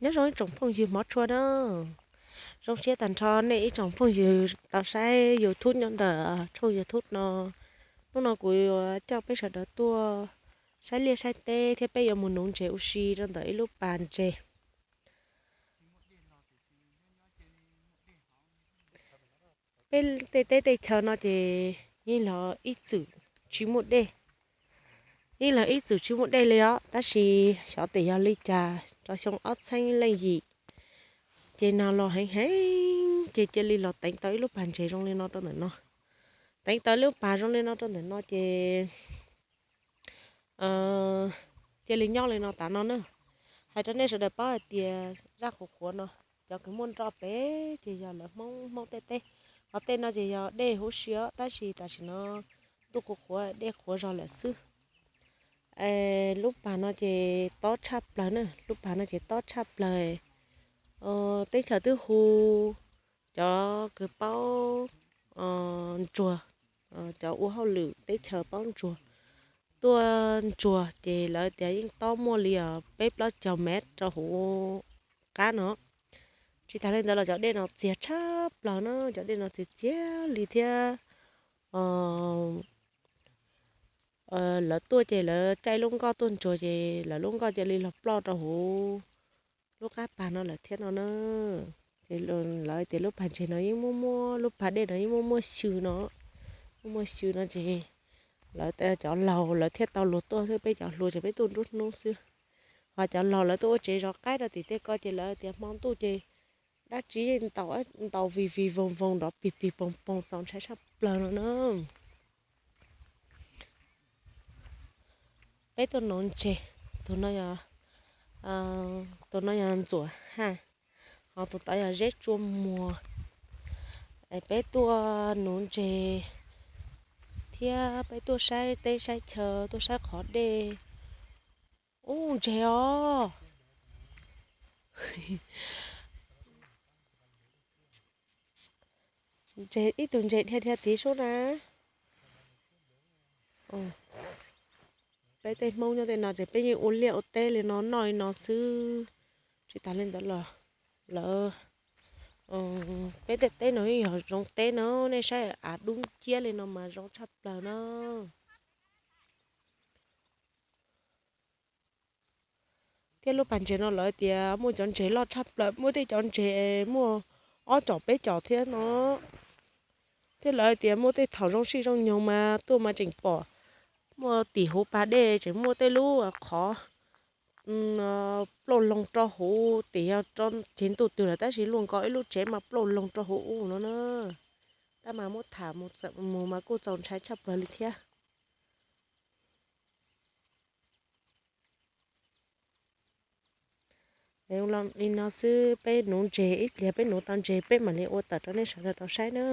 Nyob zoo ib tsoom phooj ywg hmov tshua na. Zoo siab tag nrho nej ib tsoom phooj ywg tau saib YouTube nyob ntawm tshooj YouTube no. Hnub no kuv yuav coj peb sawv daws tuaj saib liaj saib teb thiab peb yuav mus nuv ntses ua si rau ntawm ib lub pas ntses. Peb tej teb tej chaw no ces yeej los ib txwm tsis muaj dej. Yeej los ib txwm tsis muaj dej li os, tab sis xyov tias yog li cas rau xyoo ob txheeb leej yim ces nag los heev heev ces cia li los teev tau ib lub pas ntses zoo li no rau ntawm no. Teev tau ib lub pas zoo li no rau ntawm no ces cia li nyob li no tav no na. Hais rau nej sawv daws paub hais tias zaj qhuav qhuav no, cov kws muaj nroj pem ces yog lawv Hmoob, Hmoob tej teb. Ho tej no ces yog dej huv si os, tab sis tam sim no ntuj qhuav qhuav dej qhuav zog lawm xwb. Lub pas no ces tob tshaj plaws na, lub pas no ces tob tshaj plaws. Teb chaws twb hu cov kws paub ntsuag, cov ua hauj lwm teb chaws paub ntsuag tuaj ntsuag ces lawv tias yeej tob muaj li os peb plaub caug mev rau hauv qab no. Tsis tas li ntawd los cov dej no txias tshaj plaws na, cov dej no txias txias li thiab. Lawv tuaj ces lawv caij lub nkoj tuaj ntsuag ces lawv lub nkoj cia li los ploj rau hauv lub qab pas no lawm thiab no na. Ces lawv tias lub pas ntses no yeej muaj muaj, lub pas dej no yeej muaj muaj xyw no, muaj muaj xyw no ces lawv cov laug lawv thiaj tau luag tuaj xwb, peb cov hluas ces peb tuaj nruab hnub xwb. Ho cov laug lawv tuaj ua tsev zov qaib rau tim tej ko ces lawv tias hmo ntuj ces dab tsi yeej ntaus vig vig voog voog nrov pig pig poog poog txaus ntshai tshaj plaws no na. Peb tuaj nuv ntses, tus no yog, tus no yog ntxuam haj, ho tus tod yog zeb tsua muag. Peb tuaj nuv ntses thiab peb tuaj saib teb saib chaw, tuaj saib qhov dej. Ub, ntses os. Ntses, ib tug ntses dhia dhia tid sub na. Peb tej Hmoob nyob tej no ces peb yeej ua liaj ua teb li no noj li no xwb. Tsis tas li ntawd los lawv, peb tej teb no yeej yog zoo teb no, nej saib av dub nciab li no mas zoo tshaj plaws na. Thiab lub pas ntses no lawv tias muaj cov ntses loj tshaj plaws, muaj tej cov ntses muaj ob com peb com thiab no. Thiab lawv tias muaj tej thaum zoo sij zoo nyoog mas tuaj mas tseem pom muaj tim huv pas dej tseem muaj tej lub qhov plauj loog rau huv tim yog rau cev ntuj twg lawm tab sis luaj nkaus ib lub tsev mas plauj loog rau huv ub no na. Tab mas muab tham mus mas kuj txaus ntshai tshaj plaws li thiab. Li no xwb, peb nuv ntses ib pliag, peb nuv tau ntses peb mam li ua tawm rau nej sawv daws tau saib na.